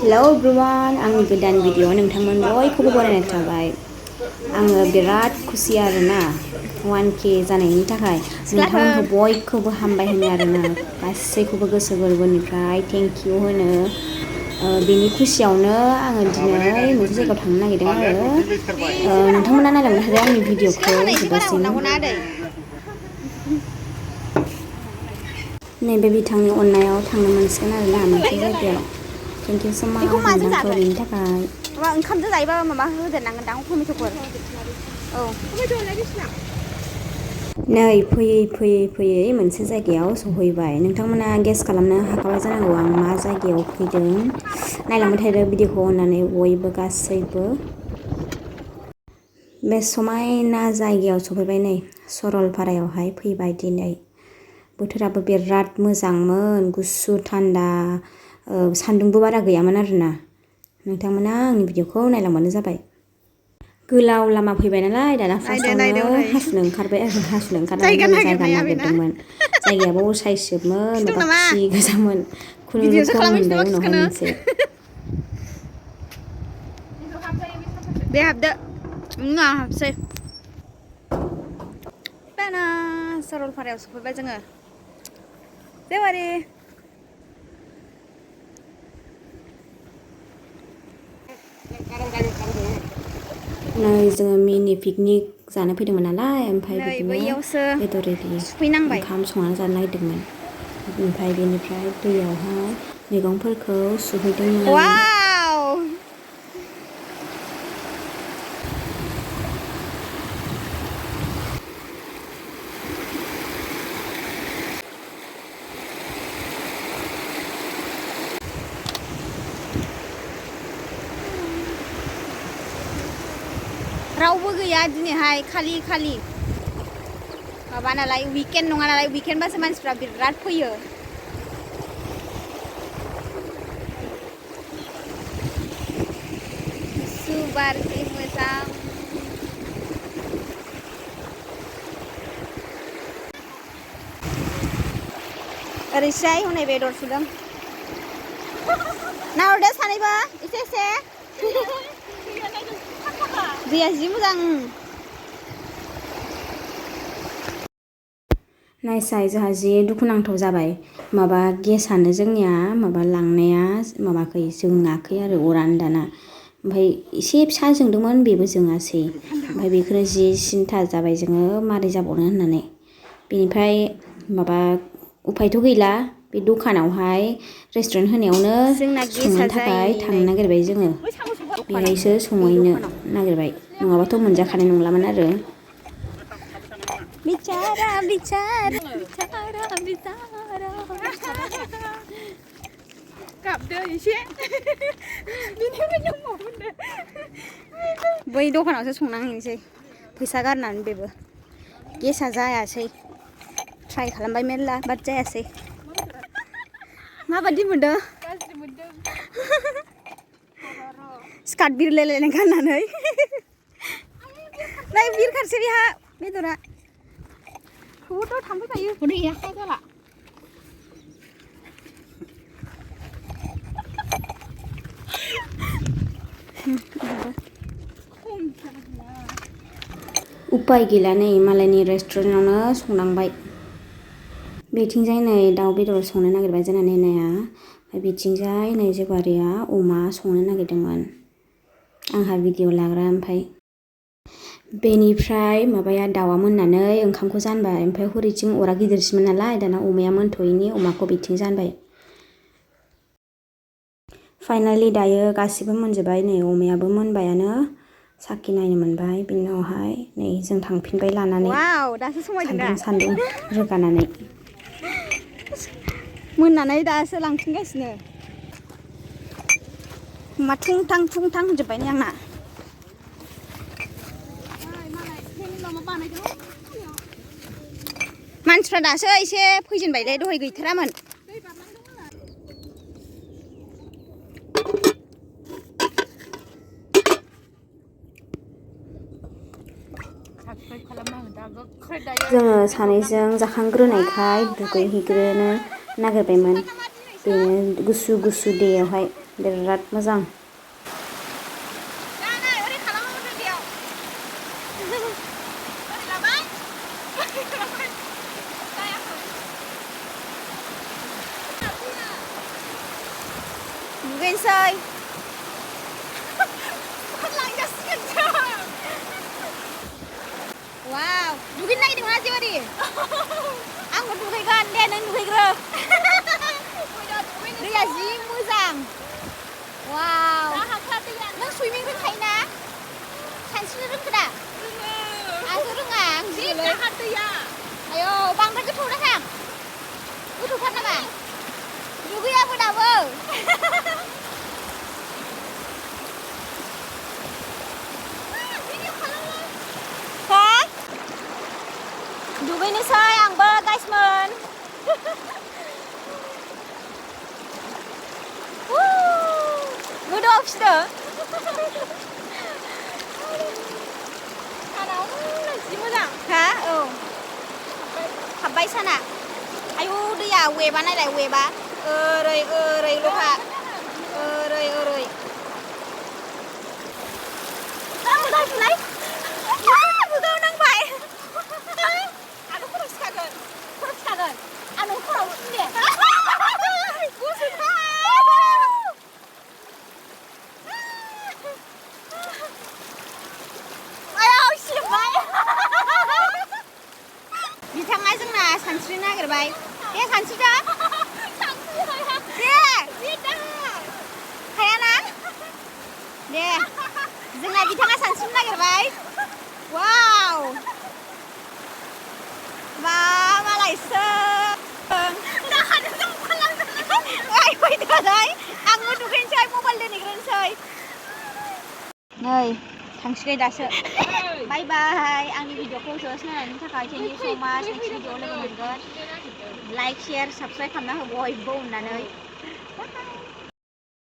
Hello everyone, आंनि गोदान video नोंथांमोन बयखौबो बरायनाय थाबाय। आङो बिराद खुसि आरोना 1K जानायनि थाखाय नोंथांमोनखौ बयखौबो हामबाय होनो आरोना गासैखौबो गोसो गोरबोनिफ्राय थेंक इउ होनो बेनि खुसियावनो आङो दिनै मोनसे जायगायाव थांनो नागिरदों आरो नोंथांमोना नायलांबाय थादो आंनि भिडिअखौ जोबजासिम। नैबे बिथांनि अननायाव थांनो मोनसिगोन आरोना मोनसे जायगायाव। Thank you so much नोंथांखौ बेनि थाखाय। माबा ओंखामजों जायोबा माबा होदेरनांगोन दां टमेट'फोर। औ नै फैयै मोनसे जायगायाव सहैबाय। नोंथांमोना गेस खालामनो हाखाबाय जानांगौ आं मा जायगायाव फैदों। नायलांबाय थादो भिडिअखौ अननानै बयबो गासैबो। बे समायना जायगायाव सफैबाय नै सरलपारायावहाय फैबाय दिनै। बोथोराबो बिराद मोजांमोन गुसु थान्दा सान्दुंबो बारा गैयामोन आरोना। नोंथांमोना आंनि भिडिअखौ नायलांबानो जाबाय। गोलाव लामा फैबाय नालाय दाना फार्स्टआवनो हासुनो ओंखारबाय आरो हासुनो ओंखारनानै जों जायगा नागिरदोंमोन। जायगायाबो असाइसजोबमोन माबा खि गोजामोन खुनुरुखुम मोनबाय उनावहाय मोनसे। दे हाबदो आं हाबसै। दाना सरलपारायाव सफैबाय जोङो। जेवारि नै जोङो मिनि पिकनिक जानो फैदोंमोन नालाय ओमफ्राय बिदिनो बैयावसो बेदर रेडि सुफैनांबाय ओंखाम संनानै जानो नागिरदोंमोन। ओमफ्राय बेनिफ्राय दैयावहाय मैगंफोरखौ सुहैदोंमोन। वाव रावबो गैया दिनैहाय खालि माबा नालाय विकेन्ड नङा नालाय विकेन्डबासो मानसिफ्रा बिराद फैयो। गुसु बार जि मोजां। ओरैसाय हनै बेदर सुदों। नाहरदो सानैबो एसे दैया जि मोजां। नायसाय जोंहा जि दुखुनांथाव जाबाय माबा गेसानो जोंनिया माबा लांनाया माबाखै जोङाखै आरो अरानो दाना। ओमफ्राय एसे फिसा जोंदोंमोन बेबो जोङासै। ओमफ्राय बेखौनो जि सिन्था जाबाय जोङो मारै जाबावनो होननानै। बेनिफ्राय माबा उफायथ' गैला बे दखानावहाय रेस्टुरेन्ट होनायावनो संनो थाखाय थांनो नागिरबाय जोङो। बेहायसो संहैनो नागिरबाय नङाबाथ' मोनजाखानाय नंलामोन आरो। बिचारा गाबदो एसे बै दखानावसो संनांहैनोसै फैसा गारनानै बेबो गेसा जायासै। ट्राइ खालामबाय मेरला बाट जायासै। माबादि मोनदों? गाज्रि मोनदों। स्कार्ट बिरलायलायनाय गाननानै नै बिरखारसै बेहा बेदरा। थौथ' थाम्फै बायो। हनै आखाइ जाला। उपाय गैला नै मालायनि रेस्टुरेन्टावनो संनांबाय। बेथिंजाय नै दाउ बेदर संनो नागिरबाय जोंना नेनाया। ओमफ्राय बेथिंजाय नै जेवारिया अमा संनो नागिरदोंमोन। आंहा भिडिअ लाग्रा ओमफ्राय बेनिफ्राय माबाया दाउआ मोननानै ओंखामखौ जानबाय। ओमफ्राय हरैथिं अरा गिदिरसिनमोन नालाय दाना अमाया मोनथ'यैनि अमाखौ बिथिं जानबाय। फाइनालि दायो गासिबो मोनजोब्बाय नै अमायाबो मोनबायानो साखि नायनो मोनबाय। बिनि उनावहाय नै जों थांफिनबाय लानानै सान्दुं रोगानानै। मोननानै दासो लांफिनगासिनो। मा थुंथां होनजोब्बाय नै आंना। मानसिफ्रा दासो एसे फैजेनबायलै दहाय गैथारामोन। जोङो सानैजों जाखांग्रोनायखाय दुगैहैग्रोनो नागिरबायमोन। बेनो गुसु दैयावहाय बिराद मोजां दुगैनोसै वाव दुगैनो नागिरदोंमोन आजिबारि आंबो दुगैगोन दे नों दुगैग्रो दैया जि मोजां वाव नों सुइमिं रोंखायोना सानस्रिनो रोंखो दा आंथ' रोङा आं गियोलै आयौ बांद्राय गोथौ दाथां गोथौथार नामा दुगैयाबो दाबो दुगैनोसै आंबो गाइसमोन गोदोआव फिदो जि मोजां हा औ हाब्बाय साना आयु दैया वेबा नायलाय वेबा ओरै ओरै लहा ओरै ओरै बुलाय बुगाव नांबाय आं खर' सिखागोन आं नों खर'आव सिन दे बिथाङा जोंना सानस्रिनो नागिरबाय दे सानस्रिदो दे हायाना दे जोंना बिथाङा सानस्रिनो नागिरबाय वाव बा मालायसो फैदोलाय आंबो दुगैनोसै मबाइल दोनहैग्रोनोसै नै थांसै दासो बाय बाय आंनि भिडिअखौ जोबोद नायनायनि थाखाय थेंक इउ स' माच नेक्स्ट भिडिअआव लोगो मोनगोन लाइक शेयार साबस्क्राइब खालामना हो बयबो अननानै